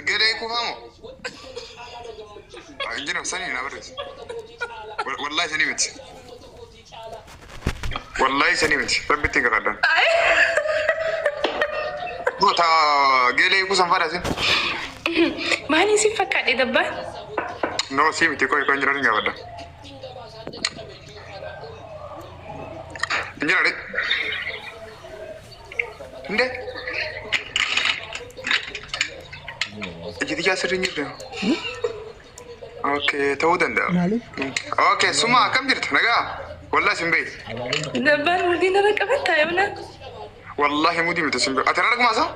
Geelee kuufaamoo? Hin jiru sanii na barreessi. Wallahi sanii miti. Wallahi sanii miti. Rabbitti hin kakadhan. Ta geelee kuusan fadha sin. Maaliin si fakkaadhe dabbaan? No si miti koi koi hin jiran hin gaafadha. Hin jiran. Hinde. Iji tiyyaa sirrii hin jirtu. Okay, ta'uu danda'a. Maaliif? Okay, suma akkam jirtu? Nagaa? Wallahi sin beeku. Dabbaan mudii narra qabattaa yoona? Wallahi mudii miti sin beeku. Ati argumaa isaa?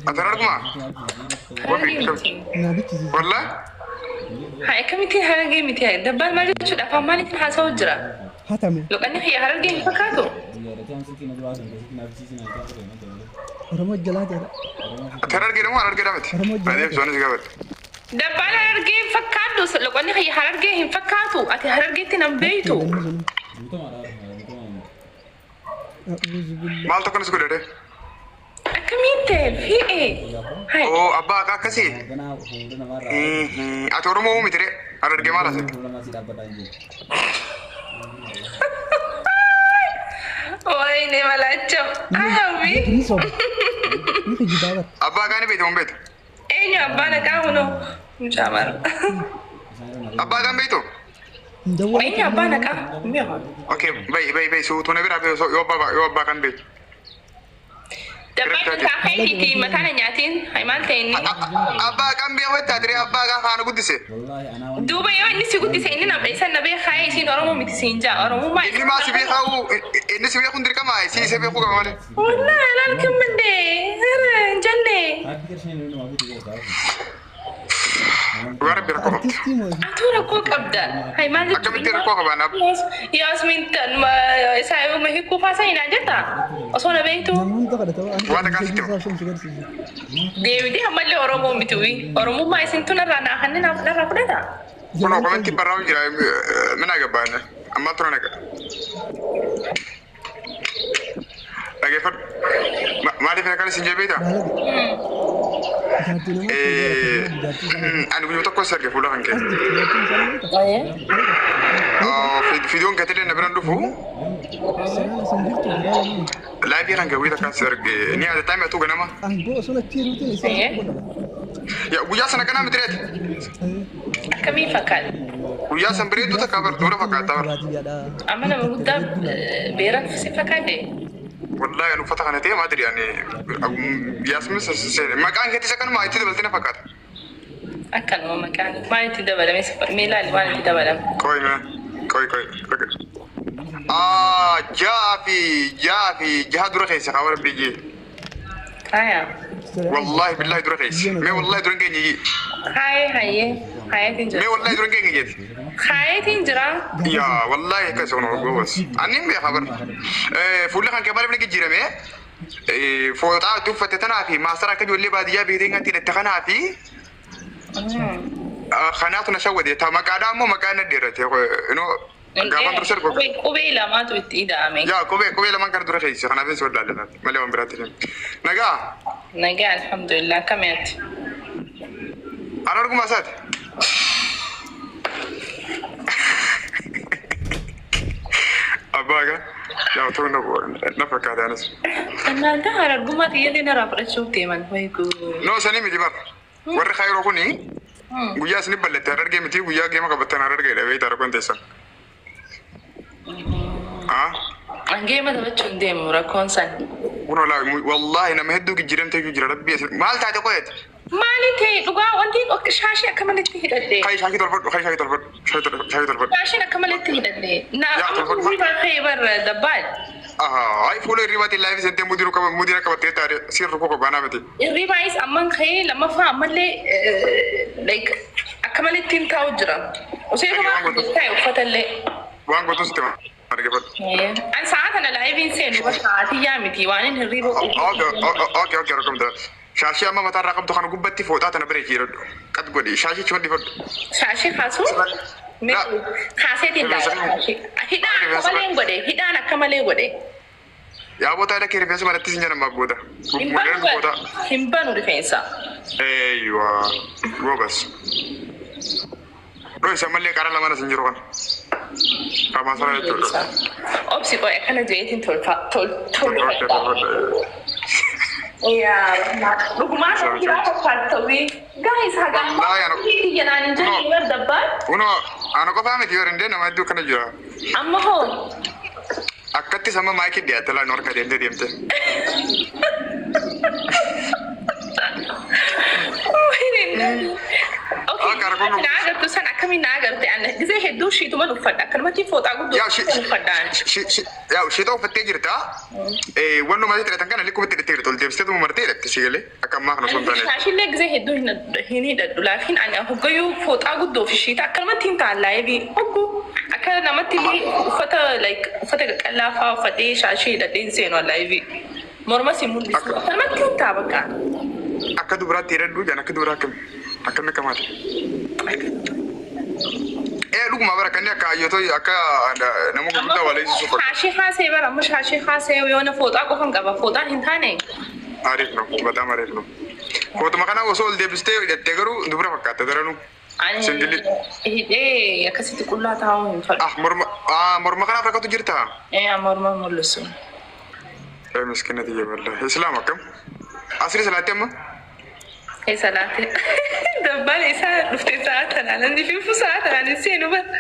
Ati argumaa? Harargee miti. Naa bichisiisa. Wallahi? Haa akkamittiin harargee miti? Dabbaan maal jechuudha? Afaan maaliitiin haasa'u jira? Hatame. Loqanni kiyya harargee hin fakkaatu? Oromoo jalaa jala. Ati harargee moo harargee miti? Oromoo jalaa. Adeemsi waan si gaafadhe. Dabbaan harargee hin fakkaattu. Loqanni kiyya harargee hin fakkaatu. Ati harargeetti nan beeytu. Namni sun. A'uuzu billah. Maal tokko si godhate? Akkamiin ta'e fi'ee? Hai. Oo abbaa akka akkasii? Ati Oromoo miti ree? Harargee maal asitti? Wayne malaachoo. Ahawi. Ni soba. Ni kijibaa bara. Abbaa kaan beektu hin beektu? Eenyu abbaan haqaa kunoo? Mucaa mara. Abbaa kaan beektu? Hin dawwalatu. Eenyu abbaan haqaa? Hin beeku. Okay, bai bai bai suutuu na biraa beeku yoo abbaa yoo abbaa kan beektu. Dabbaan mataa keetiiti mataa na nyaatiin. Hai maal ta'e inni? Abbaa kan beeku jettee ati abbaa kaan faana guddise. Duuba yoo inni si guddise inni na isa na beekaa isiin Oromoo miti siin jaa Oromummaa. Inni maa si beekaa inni si beekuun dirqama si isa beekuu qaba malee. Wallaahi alaalkin mandee hin jenne. Dhugaa rabbi rakkoo qabdi. Artistii moo? Atuu rakkoo qabda. Hai maal jechuudha? Akkamitti rakkoo qabaan ab? Yaasmin isaa yoo hiikuu faasaa hin jetta osoo na beektu. Nama hunda kadhata waan Waan akkaan sitti isaa isheen si garsiisa. Deebitee ammallee Oromoo miti wii. Oromummaa isin tun irraa naa kanneen narraa fudhata. Kunoo komentii barraa'u jira mina gabbaan ammaa tura naqa. Dhageeffadhu. Maaliif akkan isin jee beektaa? Baala jaartii nama jaartii isaa Ani guyyaa tokko si arge fuula kan kee. as jirti jaartiin isaa nama beekta. Fiidiyoon keetillee na biraan dhufu Saraan isin jirtu biraa lama. laayivii kan kee guyyaa takkaan si arge ni yaadataa mi'atuu ganama. Aangoo osoo achi jiruutiin isaa Eeyyee. godha. Yaa guyyaa sana kanaa miti reeti. Akkamiin fakkaata? Guyyaa san bareedduu takka bar dura fakkaata bar. Baadiyyaadha. Amma nama guddaa beeran si fakkaate. Wallaahi ani uffata kana ta'e maadri ani yaasmin seene maqaan keetis akkanuma itti dabaltee na fakkaata. Akkanuma maqaan maal itti dabalame mee ilaali maal itti dabalame. Koi mee koi koi. Ja'a fi jaha dura keessa kaa warra biyyi. Haya. Wallaahi billahi dura keessa. Mee wallahi dura keenya yi. Haye haye. Hayeetiin Mee jira. wallahi dura keenya jeeti. Hayeetiin jira. Yaa wallahi akkas kun goos. Ani hin beekaa bar. Fuulli kan kee maaliif ni jijjiirame? Fooxaa itti uffatte tanaa fi maasara akka ijoollee baadiyyaa beektee kan hidhatte kanaa fi kanaatu na shawwate. Ta maqaadhaa immoo maqaa inni dheerate. Inoo gaafan dursa ergo. Qubee lamaatu itti ida'ame. Yaa qubee lamaan kana dura keessa kanaaf hin sodaanne malee waan biraatti hin. Nagaa Nagaa alhamdulillah akkamitti? ana arguma isaati. Abbaa gaa yaa otoo na fakkaate anis. Annaanta harargummaa xiyyaallee narraa fudhachuuf deeman. Wayi guu. No sanii miti bar. Warri kaayiroo kuni guyyaa isin bal'atte harargee miti guyyaa geema qabattan harargeedha beektaa rakkoon teessan. Ah Geema taphachuu hin deemu rakkoon san. kun wallaahi nama hedduu jijjiiramtee jira rabbi maal taate qoyeet. Maali ta'e dhugaa wanti shaashii akka maletti hidhadhe. Kai shaakii tolfadhu kai shaakii tolfadhu shaakii tolfadhu. Shaashiin akka maletti hidhadhe. Na Yaa, amma tolfadhu. hirribaa ka'e bar dabbaal. Ay fuula hirribaatiin laayifii seentee mudiin qaba mudiin qabattee taate siin rukkoo qabaanaa miti. Hirribaayis amman ka'ee lammaffaa ammallee like akka maletti hin taa'u jira. Osoo yeroo ta'e uffatallee. Waan gootu sitti argifadhu. An sa'a kana laayiviin seenu bar sa'aatii yaa miti waan inni hirriba Okay okay rakkoon taate. Shaashii amma mataarraa qabdu kana gubbatti fooxaa tana bareechii jedhadhu. Qad godhi shaashii chuma dhifadhu. Shaashii kaasuu kaaseetiin dhaala shaashii. Hidhaan akka malee godhe hidhaan akka malee godhe. Yaa boota lakkee rifeensa manatti sin jedhama booda. Hin banu Boota. hin banu rifeensa. Eeywa goobas. Dhoo isa mallee qara lama sin jiru kana. Qaama sana jechuudha. Obsi qo'e akkana jeetiin tolfa tolfadha. Yaa dhugumaan biraa fakkaatawii. Guys hagaan Wallaahi ana- kiyya naan hin jenne bar dabbaan. Kunoo ana qofaa miti yoo dandeenye nama hedduu kana jira. Amma hoo Akkatti sama maayikii dhiyaatte laan harka deemtee deemte. Okay, Akka arguun na agartu san akkamiin na agarte ana gisee hedduu shiituman uffadha akkanumatti fooxaa guddoo Yaa uffadha ani. yaa shitoo uffattee jirta. Wannuma asitti hidhatan kana likkuma itti hidhattee jirta. Ol deebistee tuma martee hidhatte si galee akka ammaa kana osoo hin taane. Shaashillee gisee hedduu hin hidhadhu laakiin ani hoggayyuu fooxaa guddoo fi shiita akkanumatti hin taallaa eebii hoggu akka namatti illee uffata like uffata qaqallaa fa'aa uffadhee shaashii hidhadhee hin seenu allaa eebii mormas hin mul'isu akkanumatti hin taa bakka. Akka dubaraatti hidhadhu jaan akka dubaraa akkami akkami akkamaati. Dhuguma bara kan akka hayyootoo akka nama gurguddaa waa leessisuuf fakkaata. Shaashii haasee bara amma shaashii haasee yoona fooxaa qofan qaba fooxaan hin taane. Ariif no በጣም አሪፍ ነው። Footuma kana osoo ol deebistee hidhattee garuu dubara fakkaata daranuu. Ani Singilii. hidhee akkasitti qullaa taa'uu hin fedhu. Ah morma ah morma kanaaf rakkatu jirta. Ee morma mul'isu. Ee miskiina tiyya wallahi. Islaam akkam? Asri salaatti amma? Ee salaate. Dabbaan isaa dhufte sa'a tanaan inni fifu sa'a tanaan hin seenu bara.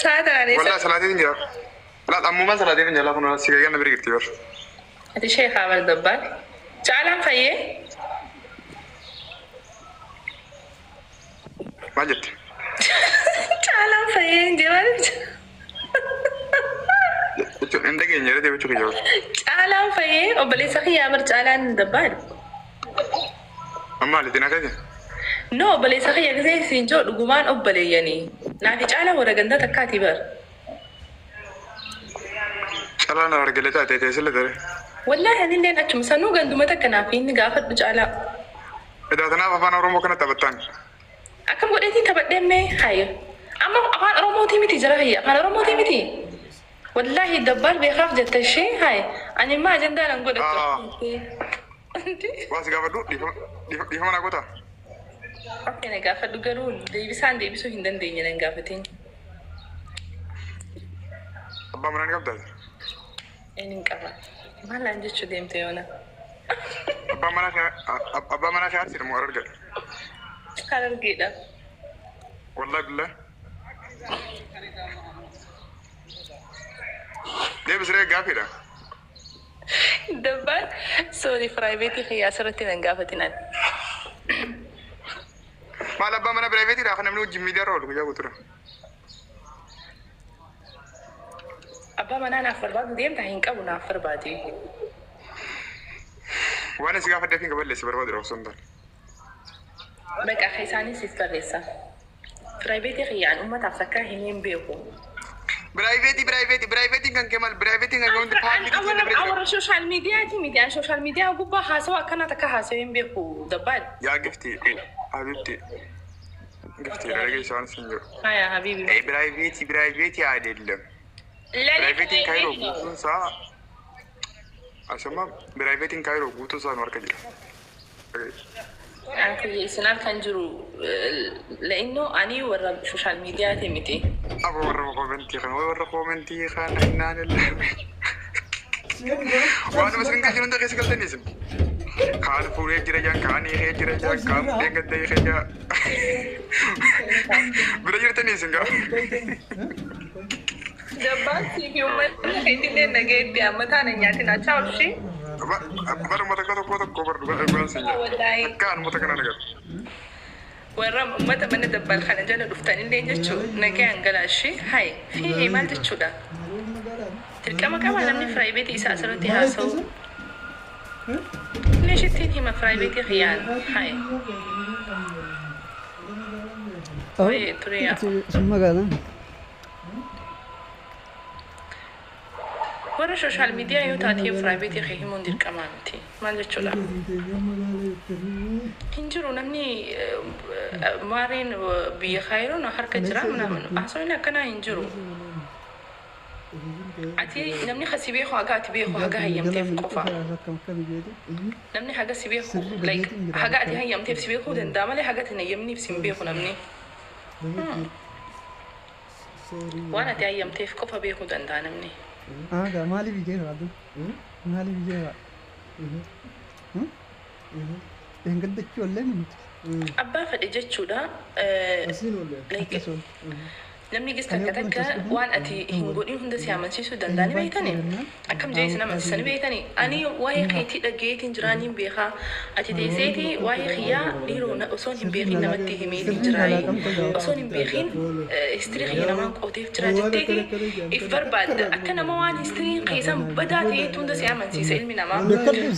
Sa'a tanaan eessa. Wallahi salaatiin jira. Laal ammumaan salaatiin jira kun si gaggana bira jirti bar. Ati sheekaa bara dabbaan. Caalaan fayyee? Maal jette? Caalaan fayyee hin jee maaliif Jechuun hin dhageenye irra deebichuu kiyya bar. Caalaan fayyee obboleessa kiyyaa bar caalaan dabbaan. Amma maalitti na keessa? No obboleessa kiyya gisee siin joo dhugumaan obboleeyyanii. Naafi caalaan warra ganda takkaati bar. Caalaan argale taate teessile tere. Wallaahi anilleen achuma sanuu ganduma takka naaf inni gaafadhu caalaa. Edaa tanaaf afaan Oromoo kana taphattaan. Akkam godheetiin taphadhee mee hayo. Amma afaan Oromootii miti jara hayya afaan Oromootii miti. Wallaahi dabbaal beekaaf jette ishee haye ani immoo ajandaa nan godhattu. Waa si gaafadhu dhiifama naa goota. Okay na gaafadhu garuu deebisaan deebisuu hin dandeenye nan gaafatiin. Abbaa manaa ni qabdaa? Inni hin qaba. Maal naan jechuu deemte yoona? Abbaa manaa kee aarsiidha moo argadha? Harargeedha. Wallahi billahi. Deebisiree gaafiidha. Dabbaan sorry private kiyyaa asirratti nan gaafatin ani. Maal abbaa mana piraayiveetiidha kan namni wajjin miidiyaa irra oolu guyyaa guutuudha. Abbaa manaa naaf barbaadu deemtaa hin qabu naaf barbaade. Waan asi gaafadheef hin qaballeessi barbaadudha osoo hin taane. Maqaa isaanis siif barreessa. Private kiyyaan uummataaf takkaa hin beeku. Piraayiveetii piraayiveetii piraayiveetiin kan kee maal piraayiveetiin kan kee hundi paablikii Awwaala awwaala social miidiyaati miti an social miidiyaa gubbaa haasawaa akkanaa takka haasawee hin beeku dabbaan. Yaa gifti habibti gifti dhageessa waan isin jiru. Haya habibi. Piraayiveetii piraayiveetii አይደለም piraayiveetiin kaayiroo guutuun isaa asuma piraayiveetiin kaayiroo guutuun isaa nu harka jira. Isin harka hin jiru la'inno ani warra social miidiyaati miti. Aba warra koomentii kana warra koomentii kana innaan illee. Waanuma isin kan jiru hunda keessa galtanii isin. Kaan fuudhee jira jaan kaan hiikee jira jaan kaan fuudhee gadda hiikee jaa. Bira jirtanii isin gaa. Dabbaan siif uummanni keetillee nageetti amma taana nyaatin achaa olshee. Bara uummata akka tokko tokko bara dhugaa dhugaan sin jira. Wallaahi. Akkaan uummata kana nagatu. Warra uummata mana dabbal kana jala dhuftanillee jechuun nagaan galaashee haye fi maal jechuudha. Dirqama qaba namni firaayiveetii isaa asirratti haasa'u. Inni ishittiin hima firaayiveetii kiyyaan haye. Ture ture. Sun magaalaa. Warra social miidiyaa yoo taatee firaayiveetii kee himuun dirqamaa miti. Maal jechuudha? Hin jiru namni maareen biyya kaayiroon harka jira haasawni akkanaa hin jiru. Ati namni kasi beeku haga ati beeku haga hayyamteef qofa. Namni haga si beeku like haga ati hayyamteef si beekuu danda'a malee haga ati hin hayyamniif si hin beeku namni. Waan ati hayyamteef qofa beekuu danda'a namni. Aagaa maaliif ijee raadu? Maaliif ijee raa? Engaddachuu illee miti. Abbaa fedhe jechuudha. Like namni gis takka takka waan ati hin godhin hunda si amansiisuu danda'ani beektani. Akkam jee isin amansiisani beektani. Ani waa'ee keetii dhaggeetiin jiraaniin beekaa. Ati teesseeti waa'ee kiyyaa dhiiroo osoo hin beekin namatti himeetiin jiraayi. Osoo hin beekin history kiyya namaan qooteef jira jetteeti if barbaadda. Akka nama waan historyn keessan badaa ta'eetu hunda si amansiisa ilmi namaa.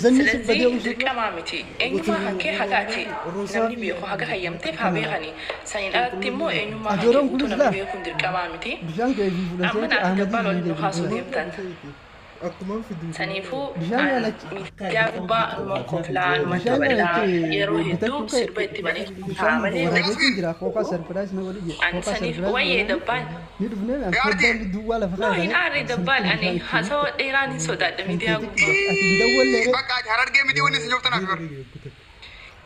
ስለዚህ dirqamaa miti. Eenyummaa kan kee haga ati namni beeku haga hayyamteef haa beekani. Saniin alatti immoo eenyummaa kan kee guutuu namni beekuun dirqamaa miti. Bishaan kee fi Amma fudhatee naaf Ahmad dabbaan waliin nu kaasuu deemtan. Saniifuu miidiyaa gubbaa numa koflaa numa taphataa yeroo hedduu sirba itti banee taa malee Waraabeetiin jira kookaa sarpiraayis na godhi ani saniif wayyee dabbaan. Ni dhufnee foddaan duwwaa lafa No, hin aarre dabbaan ani haasawa dheeraan hin sodaadha miidiyaa gubbaa. Ati hin dawwallee. Bakka ati harargee miti wanni isin jooftan afur.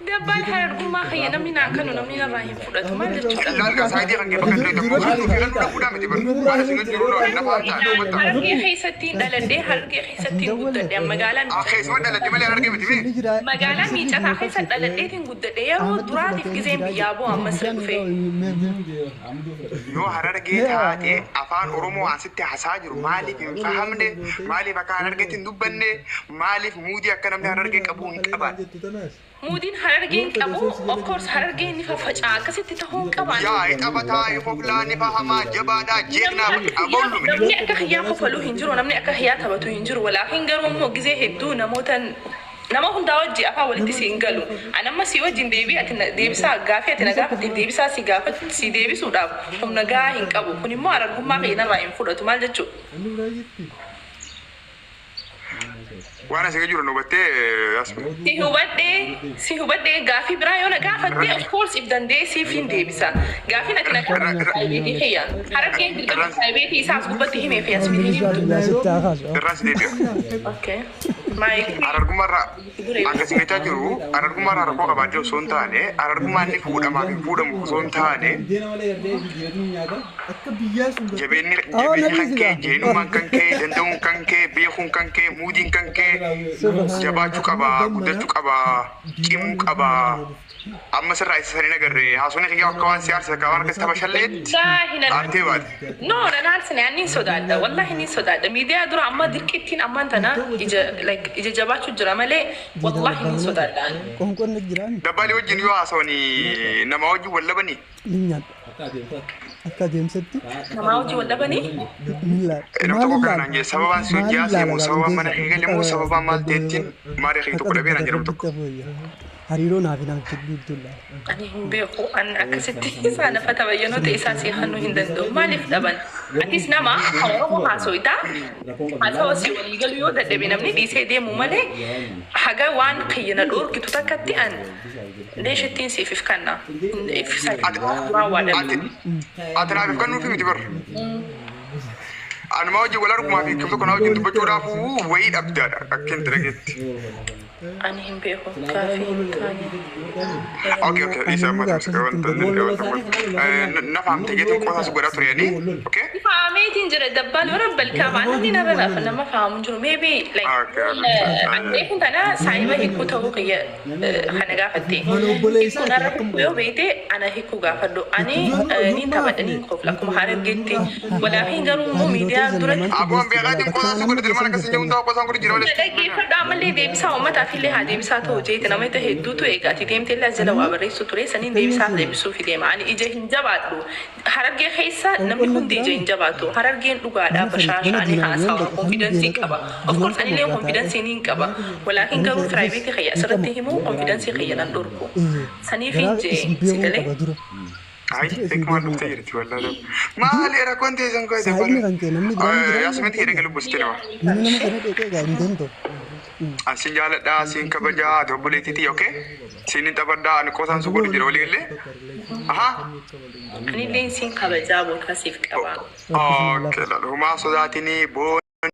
Dabbaan harargummaa kiyya namni naa kanu namni narraa hin fudhatu maal jechuudha. Laal saayitii kan kee bakka inni tokko filannoo dhabuudhaa miti bar. Waan isin jiru nafa haa ta'u. Harargee keessatti dhaladhee harargee keessatti guddadhe magaalaa Keessuma dhaladhe malee harargee miti mi? Magaalaa miicataa keessa dhaladheetiin guddadhe yeroo duraatiif gizeen biyyaa bu'u ammas dhufe. Yoo harargee taate afaan Oromoo asitti hasaa jiru maaliif hin fahamne, maaliif akka harargeetti hin dubbanne, maaliif muudii akka namni harargee qabu hin qaban? Muudiin harargeen qabu, of course harargeen ni faffaca'a, akkasitti ta'uu hin qaban. Yaa taphataa koflaa ni fahamaa jabaadhaa jeeqnaa aboollume. Namni akka kiyyaa kofaluu hin jiru, namni akka kiyyaa taphatu hin jiru. Walaakin garuu immoo gizee hedduu namoota nama hundaa wajji afaan walitti si hin galu. Ani amma si wajjin deebii ati deebisaa gaafii ati na gaafatte deebisaa si gaafatu si deebisuudhaaf humna gahaa hin qabu. Kun immoo harargummaa kiyya narraa hin fudhatu maal jechuudha. Waan asii jiru nu hubattee asuma. Si hubadhee gaafii biraa yoo na gaafatte, of course if danda'ee siif hin deebisa. Gaafiin ati na gaafatte private kiyya. Harargeen dirqama private isaa as gubbatti himee fi as miti himtu. Sitti haa kaasu. Irraas deebi'a. Okay. Maayik. Harargummaarraa akkasii jechaa jiru, harargummaarraa rakkoo qabaachuu osoo hin taane, harargummaan inni fuudhamaa fi fuudhamu osoo hin taane, jabeenni kan kee, jeenummaan kan kee, danda'uun kan kee, beekuun kan kee, muudiin kan kee jabaachuu qaba, guddachuu qaba, cimuu qaba. Amma sirraa isa sanii agarre haasofni kiyya akka waan siyaasa akka waan akkas tapha shalleetti aartee baate. No, nan aarsine, ani hin sodaadha. Wallahi ni sodaadha. Miidiyaa dura amma dirqittiin ammaan tana ija like ija jabaachuu jira malee wallahi ni sodaadha. Qoonqoon jiraan. Dabbaalii wajjin yoo haasawanii nama wajjin wal dhabanii ni nyaadha. Akka adeemsatti Namaa wajjin wal dhabanii ni laala. Nama tokko kan naan jedhe sababaan si hojii haasa'e moo sababaan mana kee gale moo sababaan maal ta'ettiin maal kee tokko dhabee naan jedhamu tokko. Hariiroo naaf naaf jidduu iddoo laala. Ani hin beeku, an akkasitti isaan afata bayyanoo ta'e isaan si hannuu hin danda'u. Maaliif dhaban? Atis nama kan Oromoo haaso'itaa haasawa si walii galu yoo dadhabe namni dhiisee deemu malee haga waan kiyyana dhoorkitu takkatti an leeshittiin siif if kanna. If raawwadha. Ati naaf if kennuufi miti bar. Anuma wajjin wal argumaa fi kam tokko na wajjin dubbachuudhaaf wayii dhabdaadha akka hin dhageetti. Ani hin beeku gaafii kaanii. Okay, isa amma wanta na fahamte jeetiin qosaas godhaa turanii, okay? Faameetiin jira dabbaan yoo rabbal kaabaa namni nama lafa nama faamu jiru maybe like kun tana saayiba hiikuu ta'uu kiyya kana gaafatte. Hiikuu narra hiikuu yoo beekte ana hiikuu gaafadhu. Ani niin taphadha, niin kofla akkuma harargeetti. Walaafiin garuu immoo miidiyaa duratti Abuun beekaatiin qosaas godhe dirmaan akkasii jedhu hundaa qosaan godhe jira malee. Dhaggeeffadhu, ammallee deebisaa uummataaf illee haa deebisaa ta'u jeeti namoota hedduutu eegaati deemtee illee as jala waa barreessu ture saniin deebisaa deebisuufi deema. Ani ija hin jabaadhu. Harargee keessa namni hundi ija hin jabaatu. Harargeen dhugaadha, bashaashaanii haasawa confidence qaba. Of course anillee confidence niin qaba. Walaakin garuu private kiyya asirratti himuu confidence kiyya nan dhorku. Saniif Garaa ije isin si beekuu galee. qaba dura. Ay, beekumaan dhuftee jirti wallaahi. Maali rakkoon teessan koo Saayibni kan kee namni biraan jira. Yaasumatti hidha galu buste nama. Namni nama kana dheekee egaa hin danda'u. Asin jaaladhaa, siin kabajaa, ati obboleettiiti, okay? Siin hin taphadhaa, ani qosaan su godhu jira walii galee. Aha. Anillee siin kabajaa bootaa siif qaba. Okay, laal humaa sodaatinii boo.